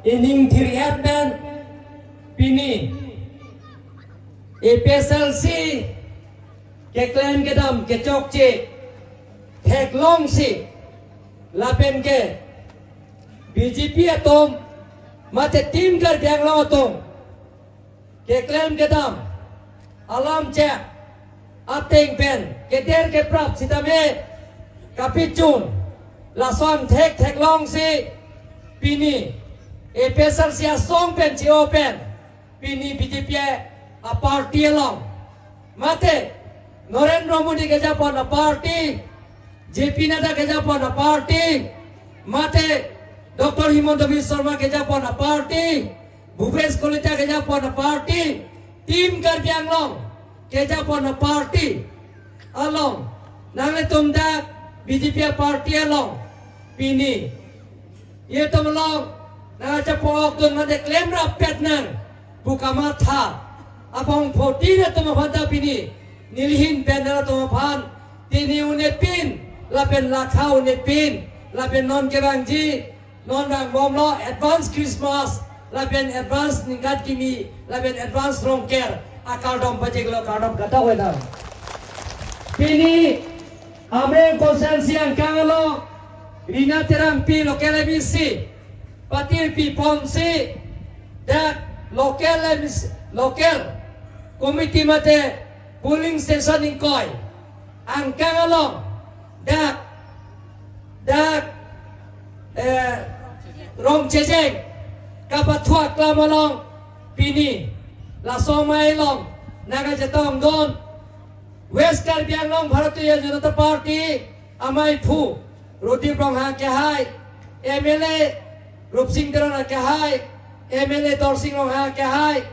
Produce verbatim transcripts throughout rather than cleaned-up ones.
Ining thir-et pen pini A P H L C keklem kedam kechokche theklongsi lapen ke B J P atum mate Team Karbi Anglong atum keklem kedam alam chek ateng pen keder keprap sitame kapichun lason thek theklongsi pini A P H L C asong pen chi-o pen pini B J P a party along mate Narendra Modi kejapon a party, J P Nadda kejapon a party, mate Doctor Himanta Biswa Sarma kejapon a party, Bhupesh Kalita kejapon a party, Team Karbi Anglong kejapon a party along nanglitum dak B J P a party along pini itum along nangchapo-ok dun mate klemrap pet nang pu kamatha abang photin atum aphan ta pini nelihin pen nangtum aphan pini un-epin lapen lakha un-epin lapen non kevangji non vang bomlo advance Christmas lapen advance ningkan kimi lapen advance Rongker akardom pajirlo, kardom kata wena. Pini Amreng constituency angkang along Rina Terangpi local M A C patirpi ponsi dak local M A C, local committee mate polling station ingkoi angkang along dak dak eh, Rongchejeng kapathu aklam along pini laso amei along nangkachetongdun West Karbi Anglong Bharatiya Janata Party ameiphu Rodip Ronghang akehai, M L A Rupsing Teron akehai, M L A Dorsing Ronghang akehai,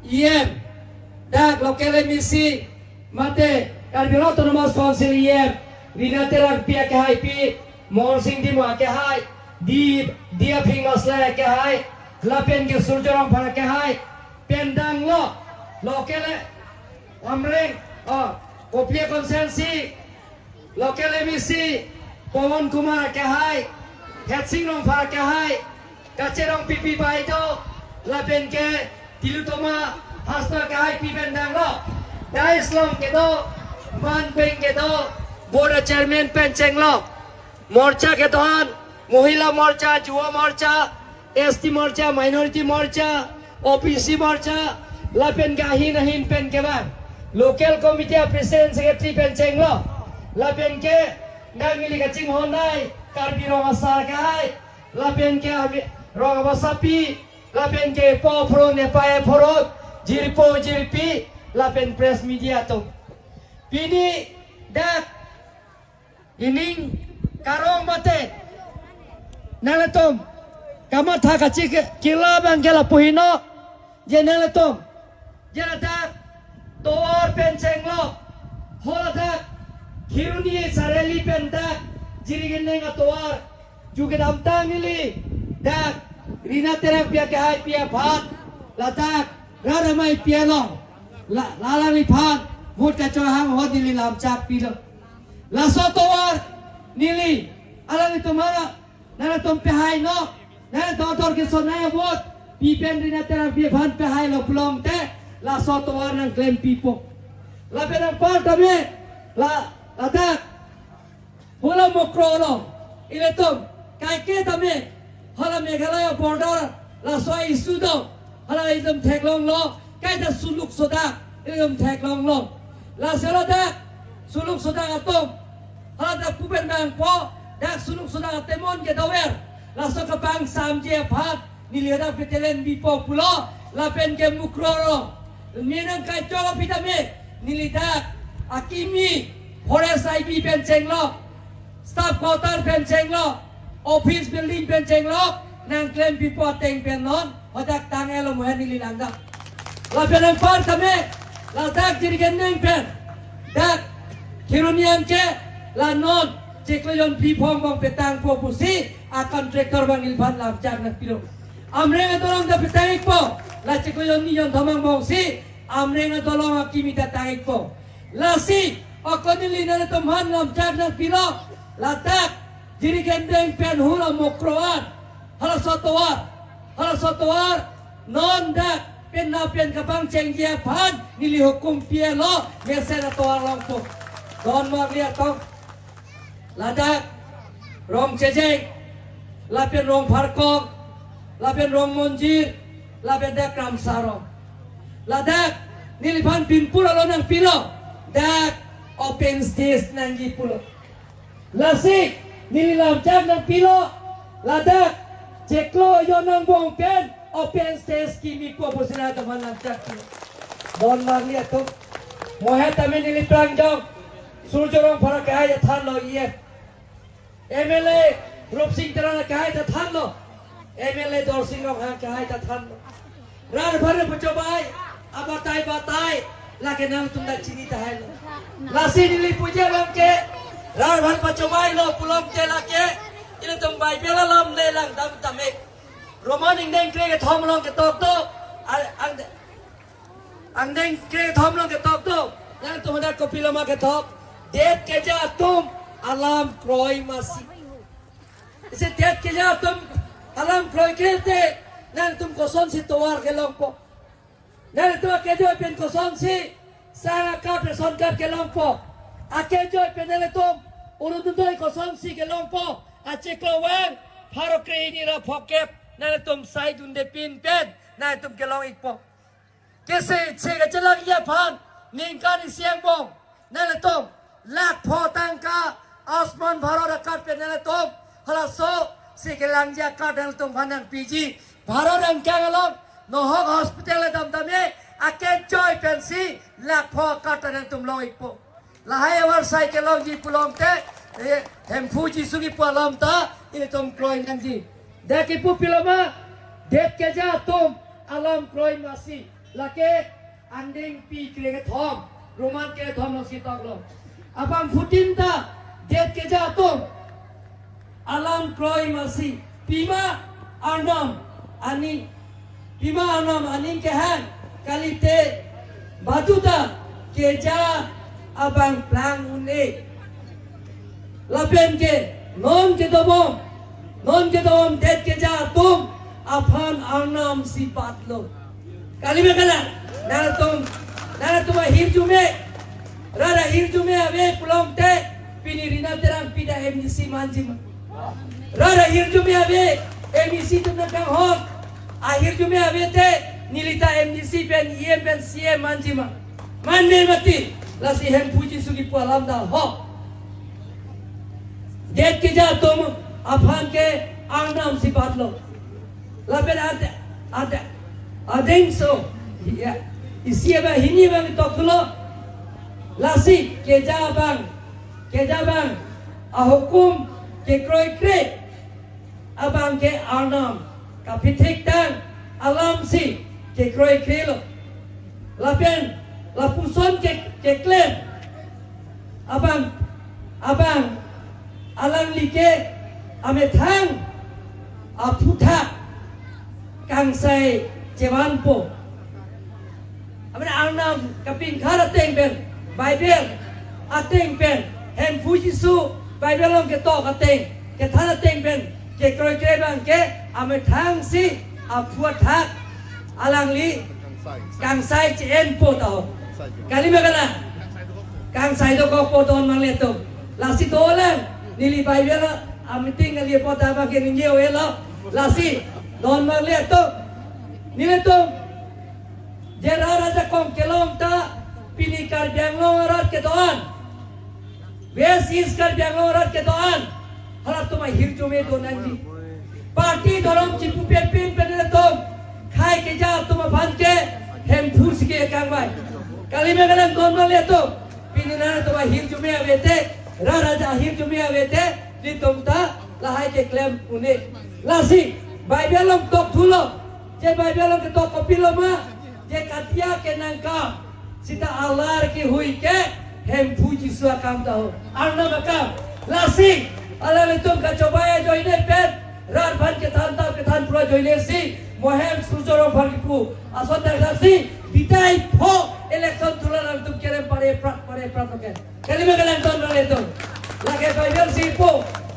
E M, dak local M A C, mate Karbi Anglong Autonomous Council E M, Rina Terangpi akehaipi, Mohon Sing Timung akehai, Di, Diya Phing Maslai akehai, lapen ke Surjya Rongphar akehai, pen danglo, local Amreng, oh, Kopili constituency, local M A C, Pawan Kumar akehai, Hetsing Rongphar akehai, Kacharong Pipi Baideo, lapen ke Tilottama Hasto akehaipi pen danglo. Dais along kedo, man pen kedo, board chairman pen chenglo. Morcha kedo-an, Mohila Morcha, Yuva Morcha, S T Morcha, Minority Morcha, O B C Morcha, lapen ke ahin ahin pen kevang local committee a president secretary pen chenglo, lapen ke nangli kachinghonnei Karbi Rong Asar akehai, lapen ke ami Rong Abasapi, lapen ke po phurun, nepei phurun, jirpo jirpi, lapen press media atum. Pini dak ining karong mate nanglitum kamatha kachikila abang ke lapu heno, je nanglitum je ladak tovar pen chenglo, ho ladak Kheroni Chariali pen dak Jirikindeng atovar ju kedamtang neli dak Rina Terangpi akehaipi aphan ladak rat ameipi along la, la alangliphan vote kachohang ahut neli lamchak pilo. Laso tovar neli alanglitum aphan nangtum pehai non, nangtum ator kesonai vote pi pen Rina Terangpi aphan pehailo pulote laso tovar nangklem pipo. Lapen anpar tame la, ladak hala Mukroh along ilitum kaike tame hala Meghalaya border laso issue do, hala ilitum theklonglo, kaita suluk sodak ilitum theklonglo. Laso ladak suluk sodak atum haladak pu pen bangpo, dak suluk sodak atemon kedover, laso kapangsamji aphan neli hadak petelen bipo pulo, lapen ke Mukroh along menang kaichok aphi tame neli dak akimi forest I B pen chenglo, staff quarter pen chenglo, office building pen chenglo, nangklem pipo ateng pen non hadak tang-etlo mohen neli langdam. Lapen anpar tame ladak Jirikindeng pen dak Kheroni an ke la non chiklo jon phli phongo abang petangpo pusi a contractor abang neliphan lamchak nangpilo. Amreng adolong ta petang-ikpo, la chiklo jon ni jon thom angbongsi Amreng adolong akimi ta tang-ikpo. Lasi ako neli nanglitum aphan lamchak nangpilo, ladak Jirikindeng pen hala Mukroh an halaso tovar Halaso atovar non dak pen na pen kapangchengji aphan neli hukum pilo, mesen atovar longpo. Don marli atum. Ladak Rongchejeng, lapen Rongpharkong, lapen Rongmonjir, lapen dak Kramsa arong. Ladak neliphan binpur alo nangpilo, dak open stage nangji pulo. Lasi neli lamchak nangpilo, ladak chiklo ajon nangbong pen open stage kimi po pusi nangtumphan lamchak pilo. Don marli atum. Mohet tame neli prangjong Surjya Rongphar akehai ta thanlo, E F. M L A Rupsing Teron akehai ta thanlo. M L A Dorsing Ronghang akehai ta thanlo. Rat aphan pachobei, abatai batai, lake nangtum dak chini tahailo. Lasi neli puji abang ke, rat aphan pachobeilo pulote lake, ilitum Bible alam le langdam tame. Roman ingdeng krekethom along ketok do, a-, ang-, angdeng krekethom along ketok do, nangtum hadak kopiloma ketok, det keja atum alam kroi masi. Isi det keja atum alam kroikre te, nangtum kosonsi tovar kelongpo? Nangtum akejoi pen kosonsi sang a-card, ration card kelongpo? Akejoi pen nangtum Orunodoi kosonsi kelongpo? Achiklo vang pharo kre-hini ra phokep nangtum saidunde pin pen nangtum kelong-ikpo. Kese che kachelangji aphan ningkan isi angbong nangtum lakh pho tangka Ayushman Bharat a-card pen nangtum halasosi kelangji a-card nangtum aphan nangpiji. Bharat angkang along nohok hospital kedam tame akejoi pensi lakh pho a-card ta nangtum long-ikpo. Lahai avarsai kelongji pulote, eh, Hemphu Jisu kipu alam ta ilitum kroi nangji. Dak kipu piloma, det keja atum alam kroi masi. Lake angdengpi krekethom, Roman krekethom alongsi toklo. Abangphutin ta det keja atum alam kroi masi. Pima arnam aning, pima arnam aning kehang kalite badu ta keja abang plang un-e. Lapen ke non kedobom, non kedobom det keja atum aphan arnamsi batlo. Kalima kalang, nangtum, nangtum ahirjume, rat ahirjume ave pulote, pini Rina Terangpi ta M D C manji ma? Rat ahirjume ave, M E C atum nangkanghon ahirjume ave te, neli ta M D C pen E M pen C E M manji ma? Mande mati. Lasi Hemphu Jisu kipu alam ta ho. Det keja atum aphan ke arnamsi batlo. Lapen ad-, ad-, adengso, ya, isi abang hini abang toklo. Lasi keja abang, keja abang ahukum kekroikre abang ke arnam kapithik tang alamsi kekroikrelo. Lapen lapuson ke, keklem abang, abang alangli ke amethang aphuthak kangsai chevanpo. Amen, arnam kapinkhat ateng pen, Bible ateng pen, Hemphu Jisu Bible along ketok ateng, kethan ateng pen kekroikre abang ke amethangsi aphuthak alangli kangsai che-enpo ta ho. Kalima kalang, kangsai dokokpo don marli atum. Lasi dolang, neli Bible a-meeting kali apot abang ke ningje-elo. Lasi don marli atum, nelitum je rat ajakong kelong ta pini Karbi Anglong arat kedo-an, West East Karbi Anglong arat kedo-an, halatum ahirjume do nangji. Party dhorom chipupe pin pen nelitum khei keja atum aphan ke Hemphu si kekangvai. Kalima kalang don marli atum, pini nangtum ahirjume ave te, rat aja ahirjume ave te, nelitum ta lahai keklem un-e. Lasi Bible along tokthulo, je Bible along ketok kopiloma, je katiya kenangkam sita alar kehui ke Hemphu Jisu akam ta ho, arnam akam. Lasi alanglitum kachobai ajoine pen, rat aphan kethan ta kethan pura ajoinesi, mo hem Surjya Rongphar kipu ason ta lasi, bidai pho election thula nangtum kerem pare prat pare prat oke. Kalima kalang don marli atum. Lake Bible si pu,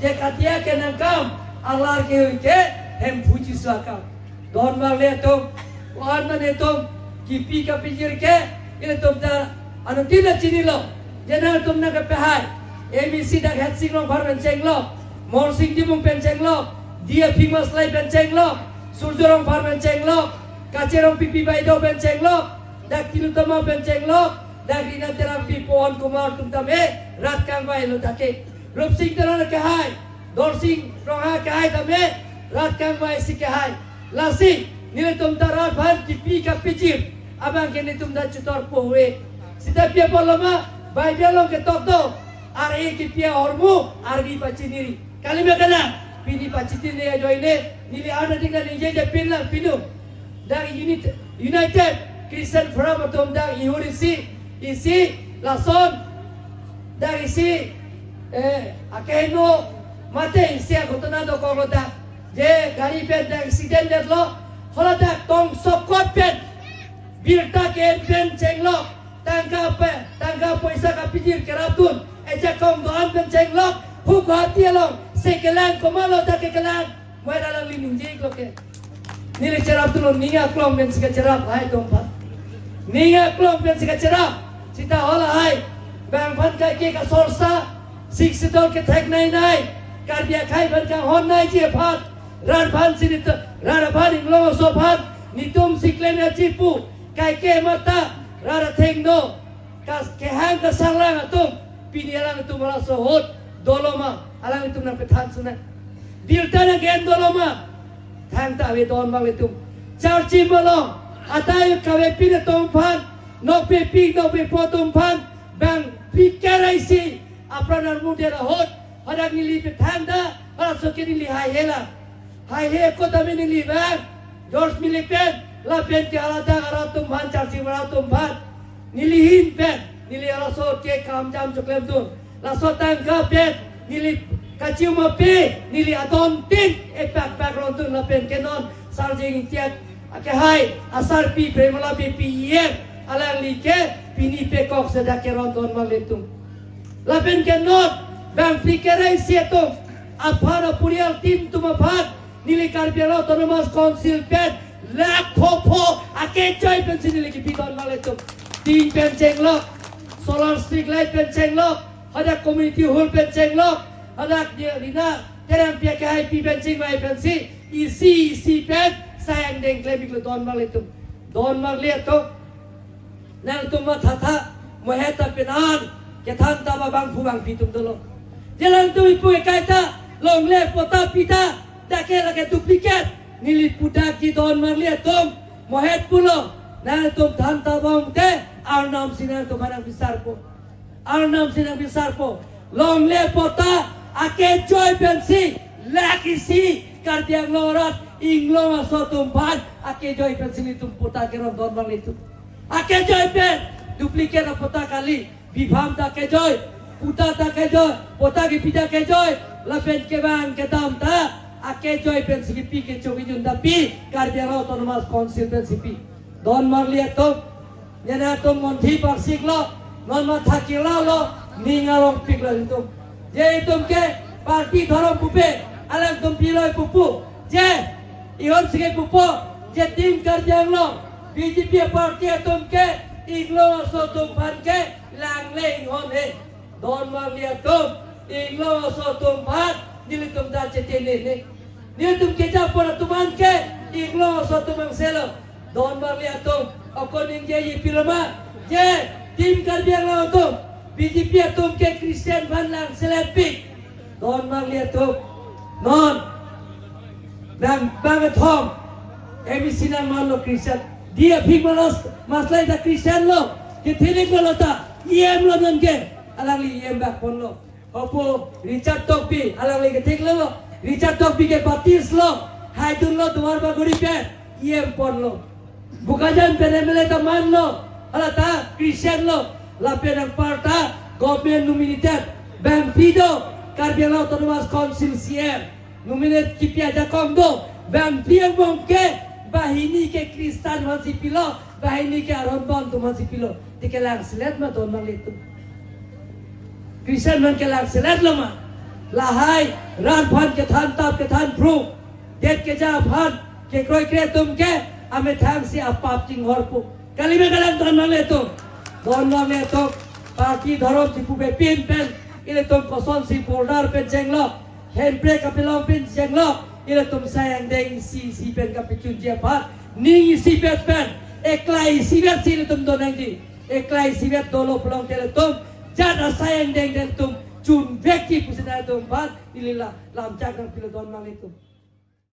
je katiya kenangkam alar kehui ke Hemphu Jisu akam. Don marli atum, ko-an mane atum, kipi kapijir ke, ilitum ta anuttin ta chinilo. Je nangtum nangkepahai, M A C dak Hetsing Rongphar pen chenglok, Morsing Timung pen chenglok, D A Phingmaslai pen chenglok, Surjo Rongphar pen chenglok, Kache Rongpipi Baideo pen chenglok, dak Tilu Tamang pen chenglok, dak Rina Terangpi, Pawan Kumar atum tame rat kangvailo dak ke. Rupsing Teron kehai, Dorsing Ronghang kehai tame rat kangvai si kehai. Lasi nelitum ta rat aphan kipi kapijir abang ke nelitum ta chutor powe. Seta pi apotlo ma, Bible along ketok do, ar-e kipi ahormu arvi pachiniri. Kali ma kalang, pini pachiniri ajoine, neli arta ding ningje je pinlang pinu. Dak Unit-, United Christian Forum atum dak ihur isi, isi lason, dak isi, eh, akeheno mate isi aghotona dokoklo dak. Je gari pen dak accident detlo, hala dak tongsokot pen birta ke-en pen chenglok, tangka pe, tangka poisa kapijir kerapdun, ejakong do-an pen chenglok, hu Guwahati along, se kelang komatlo dak kelang, mo alangli ningje-iklo ke. Neli cherapdunlo, ning aklong pensi kacherap, hai atum aphan. Ning aklong pensi kacherap, seta hala hai, bang aphan kaike kasorsa, Sixth Schedule kethek nei nei, Karbi akhei aphan kanghon neiji aphan, rat aphan sinit, rat aphan inglong aso aphan, netum si klem ya chipu, kaike mata, rat athengno, kas kehang kasarlang atum, pini alangtum halaso ahut dolo ma, alangtum nangpethan sunang. Birta nangke-en dolo ma, thangta ave don marli atum. Charchi malong, atai kavepin atum aphan, nokpepik nokpepo atum aphan, bang pikir isi, apran armu dia ahut, hadak neli pethan ta, halaso ke neli haihe lang. Haihe ako tame neli bang, George Millie pen, lapen ke haladak arat atum aphan, charchi arat atum aphan. Neli ahin pen, neli halaso ke kam jam choklemdun. Laso tangka pen, neli kachimape, neli adon tin, epak pak rondun lapen ke non, Sarjeng Ingtiat akehai, asarpi Premola Beypi E M, alangli ke, pini pekok seta keron don marli atum. Lapen ke non, bang pikir isi atum, aphan apurial tin atum aphan, neli Karbi Anglong Autonomous Council pen, lakh pho pho, akejoi pensi neli kipi don marli atum. Tin pen chenglok, solar street light pen chenglok, hadak community hall pen chenglok, hadak dia Rina Terangpi akehaipi pen chingvai pensi, isi isi pen, sayang deng klem-iklo don marli atum. Don marli atum. Nangtum mathatha, mo het ta penan, kethan ta ba bangphu bangpi atum dolo. Je nangtum ipu ekai ta, longle patta pita, dak ke lake duplicate, neli pudak ji don marli atum, mo het pulo, nangtum than ta bom te, arnam si nangtum aphan nangpisarpo. Arnam si nangpisarpo. Longle patta, akejoi pensi, lakh isi, Karbi Anglong arat, inglong aso atum aphan, akejoi pensi netum patta keron don marli atum. Akejoi pen, duplicate apatta kali, bibham ta kejoi, patta ta kejoi, patta kipi ta kejoi, lapen kevang kedam ta, akejoi pensi kipi kecho kejun ta pi, Karbi Anglong Autonomous Council pensi pi. Don marli atum, nena atum monthi parsiklo, non matha kilalo, ning arongpiklo itum. Je itum ke, party dhorom pupe, alangtum piloi pupu, je, ihon sige pupo, je Team Karbi Anglong, B J P party atum ke, inglong aso atum aphan ke, langle inghon he. Don marli atum, inglong aso atum aphan, nelitum ta chetene ne. Nelitum keja apor atum an ke, inglong aso atum angselo. Don marli atum, ako ningjeji pilo ma, je, Team Karbi Anglong atum, B J P atum ke Christian aphan langseletpik. Don marli atum. Non. Bang, bang athom. M A C nangmanlo Christian. D A Phingmaslai ta Christian lo. Kethilik lo ta. E M lo non ke. Alangli E M bak ponlo. Opo Richard Tokbi. Alangli kethik lo. Richard Tokbi ke Baptist lo. Haidunlo Duarbagori pen. E M ponlo. Bokajan pen M L A ta manlo, hala ta Christian lo, lapen anparta government nominated, bangpi do, Karbi Anglong Autonomous Council C M, nominate kipi ajakong do, bangpi angbong ke, banghini ke Christian aphansi pilo, banghini ke aron bon atum aphansi pilo, te kelangselet ma don marli atum. Christian aphan kelangseletlo ma, lahai, rat aphan kethan tap kethan phrung, det keja aphan, Kekroikre atum ke amethang si apap chinghorpo. Kali ma kalang, don nanglitum? Don nanglitum. Party dhorom chipupepin pen ilitum kosonsi border pen chenglo, Hemprek kapilong pen chenglo, ilitum asai angdeng isi isi pen kapachunji aphan ning isipet pen, eklai isipet si ilitum donangji. Eklai isipet dolo pulote ilitum jat asai angdeng ilitum chunvekji pusi nangtum aphan neli la lamchak nangpilo, don nanglitum.